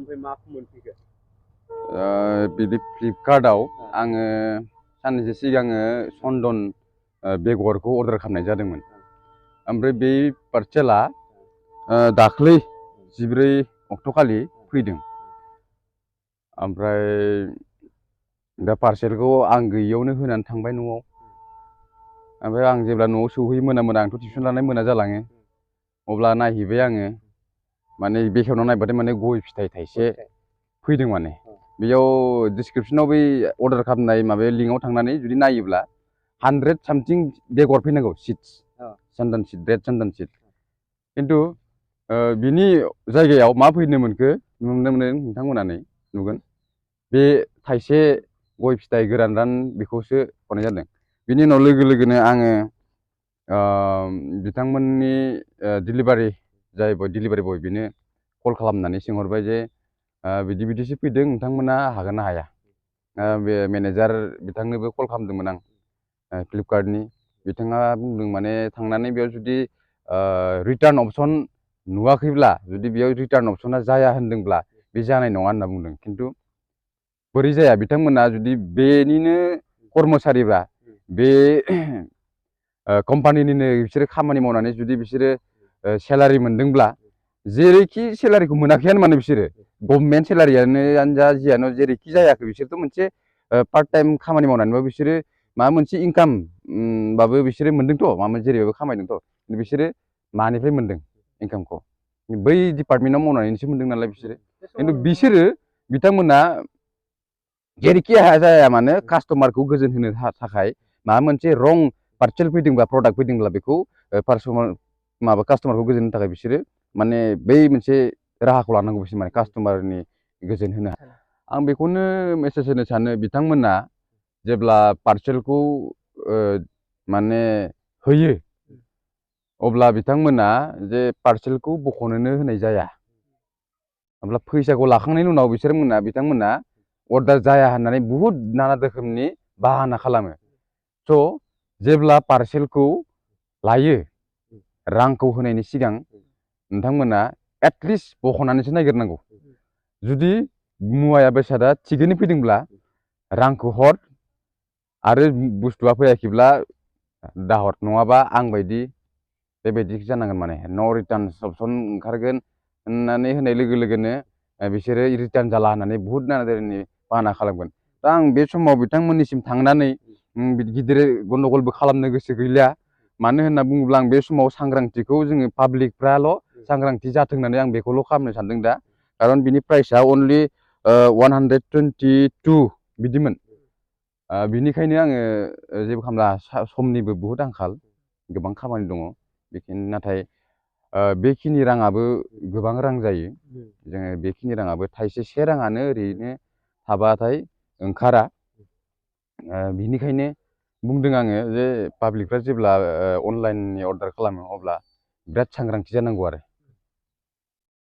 ओमफ्राय माखौ मोनफैखो? बिदि फ्लिपकार्टआव आङो साननैसो सिगाङो चन्दन बेगरखौ अर्डार खालामनाय जादोंमोन। ओमफ्राय बे पार्सेला दाख्लै 14 अक्ट'खालि फैदों। ओमफ्राय दा पार्सेलखौ आं गैयियावनो होनानै थांबाय न'आव। ओमफ्राय आं जेब्ला न'आव सौहैयो मोना आंथ' टिउसन लानाय मोना जालाङो। अब्ला नायहैबाय आङो, माने बेखेवनायाव नायबाथाय माने गय फिथाइ थाइसे फैदों माने। बेयाव डिसक्रिपसनाव बै अर्डार खालामनाय माबायाव लिंकआव थांनानै जुदि नायोब्ला 100 सामथिं बेगर फैनांगौ, सिड्स, चन्दन सिड, रेड चन्दन सिड। खिन्थु बिनि जायगायाव मा फैनो मोनखो नुनो मोनो नोंथांमोना नै नुगोन। बे थाइसे गय फिथाइ गोरान बेखौसो हरनाय जादों। बिनि उनाव लोगो लोगोनो आङो बिथांमोननि डिलिभारि डिलिभारि बय बेनो कल खालामनानै सोंहरबाय जे बिदि बिदिसो फैदों, नोंथांमोना हागोन ना हाया? बे मेनेजार बिथांनोबो कल खालामदोंमोन आं फ्लिपकार्टनि। बिथाङा बुंदों माने थांनानै बेयाव जुदि रिटार्न अपसन नुवाखैब्ला, जुदि बेयाव रिटार्न अपसना जाया होनदोंब्ला बे जानाय नङा होनना बुंदों। खिन्थु बोरै जाया, बिथांमोना जुदि बेनिनो कर्मचारिब्ला, बे कम्पानिनिनो बिसोरो खामानि मावनानै जुदि बिसोरो सेलारि मोनदोंब्ला, जेरैखि सेलारिखौ मोनाखैयानो माने बिसोरो गभर्नमेन्ट सेलारियानो जा जियानो जेरैखि जायाखै, बिसोरथ' मोनसे पार्ट टाइम खामानि मावनानैबो बिसोरो माबा मोनसे इनकाम बाबो बिसोरो मोनदोंथ', माबा मोनसे जेरैबाबो खामायदोंथ'। बिसोरो मानिफ्राय मोनदों इनकामखौ? बै डिपार्टमेन्टआव मावनानैसो मोनदों नालाय बिसोरो। खिन्थु बिसोरो बिथांमोना जेरैखि जाया मानो कास्टमारखौ गोजोन होनो थाखाय माबा मोनसे रं पार्सेल फैदोंबा, प्रडाक्ट फैदोंब्ला, बेखौ कास्टमारखौ गोजोन होनो थाखाय बिसोरो माने बै मोनसे राहाखौ लानांगौ। बिसोर माने कास्टमारनि गोजोन होनो। आं बेखौनो मेसेज होनो सानो, बिथांमोना जेब्ला पार्सेलखौ माने होयो, अब्ला बिथांमोना जे पार्सेलखौ बख'नोनो होनाय जाया। अब्ला फैसाखौ लाखांनायनि उनाव बिथांमोना अर्डार जाया होननानै बुहुद नाना रोखोमनि बाहाना खालामो। स' जेब्ला पार्सेलखौ लायो, रांखौ होनायनि सिगां नोंथांमोना एटलिस्ट बख'नानैसो नायग्रोनांगौ। जुदि मुवाया बेसादा थिगैनो फैदोंब्ला रांखौ हर, आरो बुस्थुआ फैयाखैब्ला दाहर। नङाबा आं बायदि बेबायदि जानांगोन माने। न' रिटार्न अपसन ओंखारगोन होननानै होनाय लोगो लोगोनो बिसोरो रिटार्न जाला होननानै बुहुद नाना धरननि बाहाना खालामगोन। दा आं बे समाव बिथांमोननिसिम थांनानै गिदिर गन्दगलबो खालामनो गोसो गैलिया। मानो होनना बुङोब्ला आं बे समाव सांग्रांथिखौ जोङो पाब्लिकफ्राल' सांग्रांथि जाथों होननानै आं बेखौल' खालामनो सानदों दा। खारन बिनि प्राइसआ अनलि 122 बिदिमोन। बिनिखायनो आङो जेबो खालामला। समनिबो बुहुद आंखाल, गोबां खामानि दङ। बेखिनि नाथाय बेखिनि राङाबो गोबां रां जायो। जोङो बेखिनि राङाबो थाइसे से राङानो ओरैनो थाबाथाय ओंखारा। बिनिखायनो बुंदों आङो जे पाब्लिकफ्रा जेब्ला अनलाइननि अर्डार खालामो, अब्ला बिराद सांग्रांथि जानांगौ आरो।